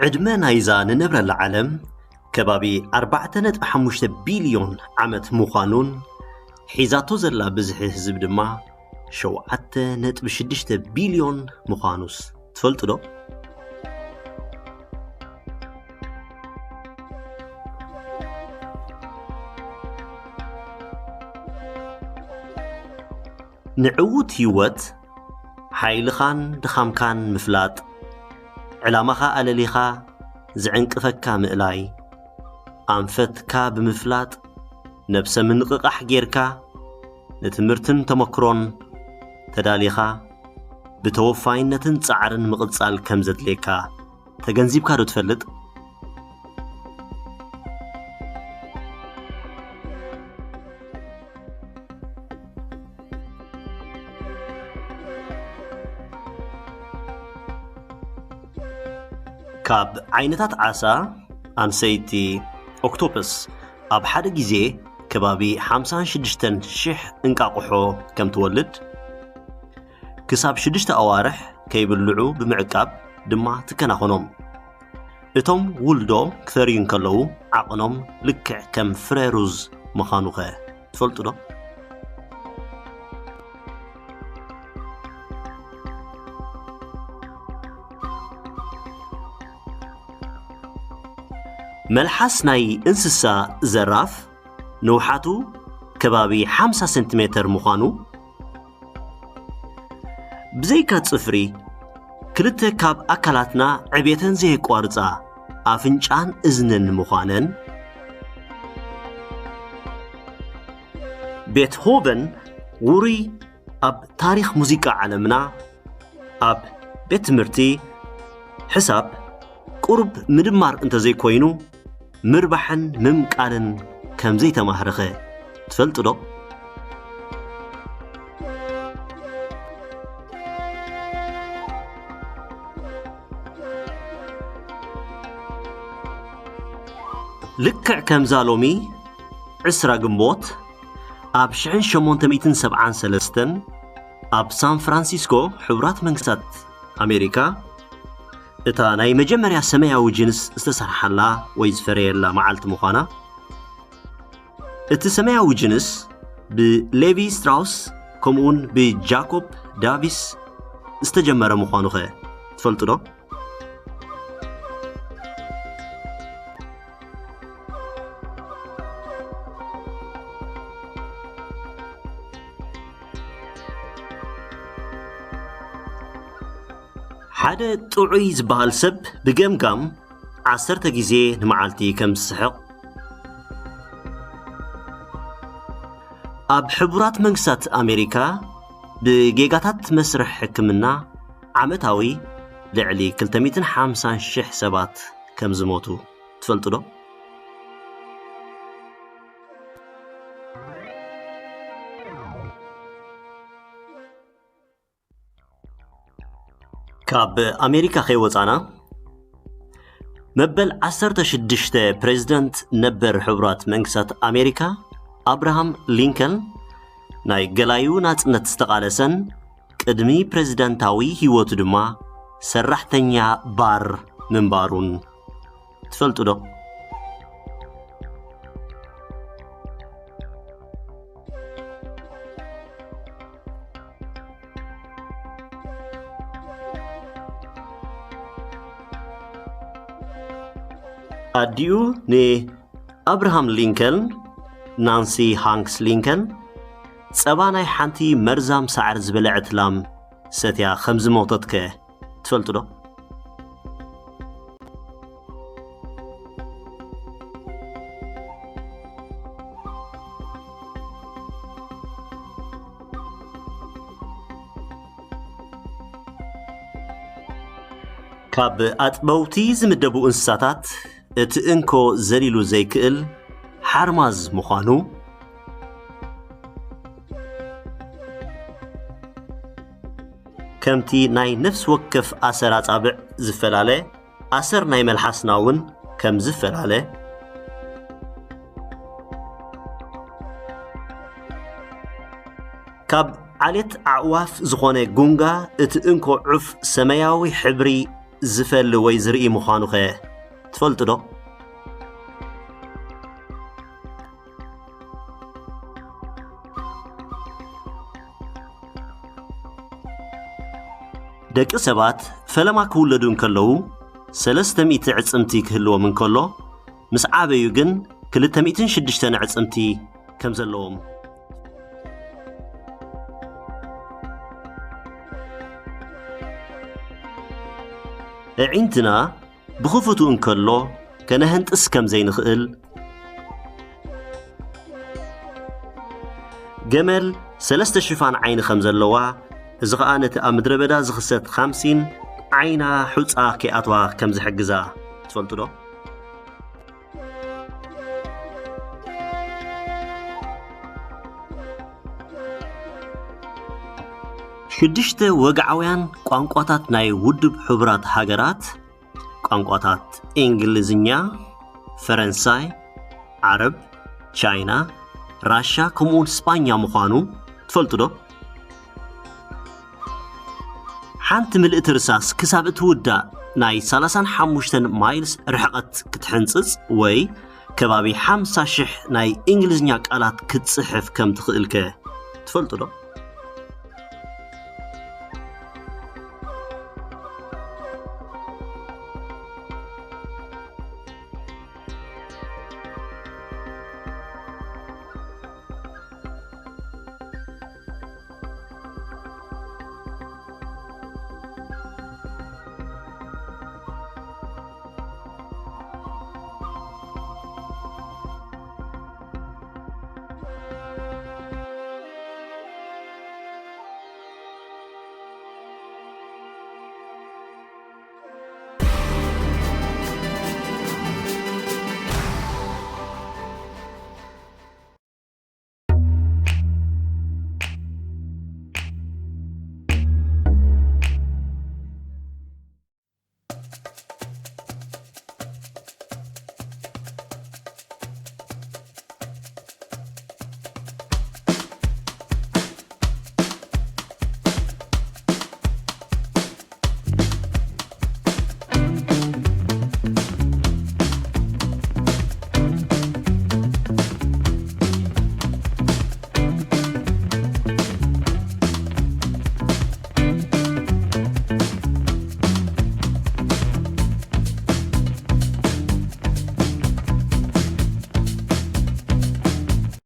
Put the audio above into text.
ዕድመ ናይዛ ንነብረላ ዓለም ከባቢ ኣርባዕተ ነጥቢ ሓሙሽተ ቢልዮን ዓመት ምዃኑን ሒዛቶ ዘላ ብዝሒ ህዝቢ ድማ ሸውዓተ ነጥቢ ሽዱሽተ ቢልዮን ምዃኑስ ትፈልጡ ዶ? ንዕዉት ህይወት ሓይልኻን ድኻምካን ምፍላጥ፣ ዕላማኻ ኣለሊኻ ዝዕንቅፈካ ምእላይ፣ ኣንፈትካ ብምፍላጥ ነብሰ ምንቕቓሕ ጌርካ ንትምህርትን ተመክሮን ተዳሊኻ ብተወፋይነትን ጻዕርን ምቕጻል ከም ዘድልየካ ተገንዚብካ ዶ ትፈልጥ? ካብ ዓይነታት ዓሳ ኣንሰይቲ ኦክቶፐስ ኣብ ሓደ ግዜ ከባቢ ሓምሳን ሽዱሽተን ሽሕ እንቃቑሖ ከም ትወልድ፣ ክሳብ ሽዱሽተ ኣዋርሕ ከይብልዑ ብምዕቃብ ድማ ትከናኸኖም። እቶም ውልዶ ክፈርዩ እንከለዉ ዓቕኖም ልክዕ ከም ፍረ ሩዝ ምዃኑኸ ትፈልጡ ዶ? መልሓስ ናይ እንስሳ ዘራፍ ንውሓቱ ከባቢ ሓምሳ ሴንቲሜተር ምዃኑ፣ ብዘይካ ጽፍሪ፣ ክልተ ካብ ኣካላትና ዕቤተን ዘየቋርጻ ኣፍንጫን እዝንን ምዃነን፣ ቤትሆቨን ውሩይ ኣብ ታሪኽ ሙዚቃ ዓለምና ኣብ ቤት ትምህርቲ ሕሳብ ቁሩብ ምድማር እንተዘይኮይኑ ምርባሕን ምምቃልን ከም ዘይተማህረኸ ትፈልጡ ዶ? ልክዕ ከምዛ ሎሚ ዕስራ ግንቦት ኣብ ሽሕን ሸሞንተ ሚእትን ሰብዓን ሰለስተን ኣብ ሳን ፍራንሲስኮ ሕቡራት መንግስታት ኣሜሪካ እታ ናይ መጀመርያ ሰማያዊ ጅንስ ዝተሰርሓላ ወይ ዝፈረየላ መዓልቲ ምዃና፣ እቲ ሰማያዊ ጅንስ ብሌቪ ስትራውስ ከምኡውን ብጃኮብ ዳቪስ ዝተጀመረ ምዃኑኸ ትፈልጡ ዶ? ሓደ ጥዑይ ዝበሃል ሰብ ብገምጋም ዓሰርተ ግዜ ንመዓልቲ ከም ዝስሕቕ፣ ኣብ ሕቡራት መንግስታት ኣሜሪካ ብጌጋታት መስርሕ ሕክምና ዓመታዊ ልዕሊ ክልተ ሚእትን ሓምሳን ሽሕ ሰባት ከም ዝሞቱ ትፈልጡ ዶ? ካብ ኣሜሪካ ከይወፃና፣ መበል ዓሰርተ ሽዱሽተ ፕሬዝደንት ነበር ሕቡራት መንግስታት ኣሜሪካ ኣብርሃም ሊንከን ናይ ገላዩ ናጽነት ዝተቓለሰን ቅድሚ ፕሬዝደንታዊ ህይወቱ ድማ ሰራሕተኛ ባር ምንባሩን ትፈልጡ ዶ? ኣዲኡ ንኣብርሃም ሊንከን፣ ናንሲ ሃንክስ ሊንከን፣ ጸባ ናይ ሓንቲ መርዛም ሳዕሪ ዝበልዐት ላም ሰትያ ከም ዝሞተትከ ትፈልጡ ዶ? ካብ ኣጥበውቲ ዝምደቡ እንስሳታት እቲ እንኮ ዘሊሉ ዘይክእል ሓርማዝ ምዃኑ፣ ከምቲ ናይ ነፍሲ ወከፍ ኣሰር ኣጻብዕ ዝፈላለ፣ ኣሰር ናይ መልሓስና እውን ከም ዝፈላለ፣ ካብ ዓሌት ኣዕዋፍ ዝኾነ ጉንጋ እቲ እንኮ ዑፍ ሰማያዊ ሕብሪ ዝፈሊ ወይ ዝርኢ ምዃኑኸ ትፈልጡ ዶ? ደቂ ሰባት ፈለማ ክውለዱ እንከለዉ ሰለስተ ሚእቲ ዕጽምቲ ክህልዎም እንከሎ፣ ምስ ዓበዩ ግን ክልተ ሚእትን ሽዱሽተን ዕጽምቲ ከም ዘለዎም። ኣዒንትና ብኽፉቱ እንከሎ ከነህንጥስ ከም ዘይንኽእል፣ ገመል ሰለስተ ሽፋን ዓይኒ ከም ዘለዋ፣ እዚ ኸኣ ነቲ ኣብ ምድረ በዳ ዝኽሰት ኻምሲን ዓይና ሑጻ ከይኣትዋ ከም ዝሕግዛ ትፈልጡ ዶ? ሽዱሽተ ወግዓውያን ቋንቋታት ናይ ውድብ ሕቡራት ሃገራት፣ ቋንቋታት እንግሊዝኛ፣ ፈረንሳይ፣ ዓረብ፣ ቻይና፣ ራሻ፣ ከምኡውን ስጳኛ ምዃኑ ትፈልጡ ዶ? ሓንቲ ምልእቲ ርሳስ ክሳብ እትውዳእ ናይ ሰላሳን ሓሙሽተን ማይልስ ርሕቐት ክትሕንጽጽ ወይ ከባቢ ሓምሳ ሽሕ ናይ እንግሊዝኛ ቃላት ክትጽሕፍ ከም ትኽእልከ ትፈልጡ ዶ?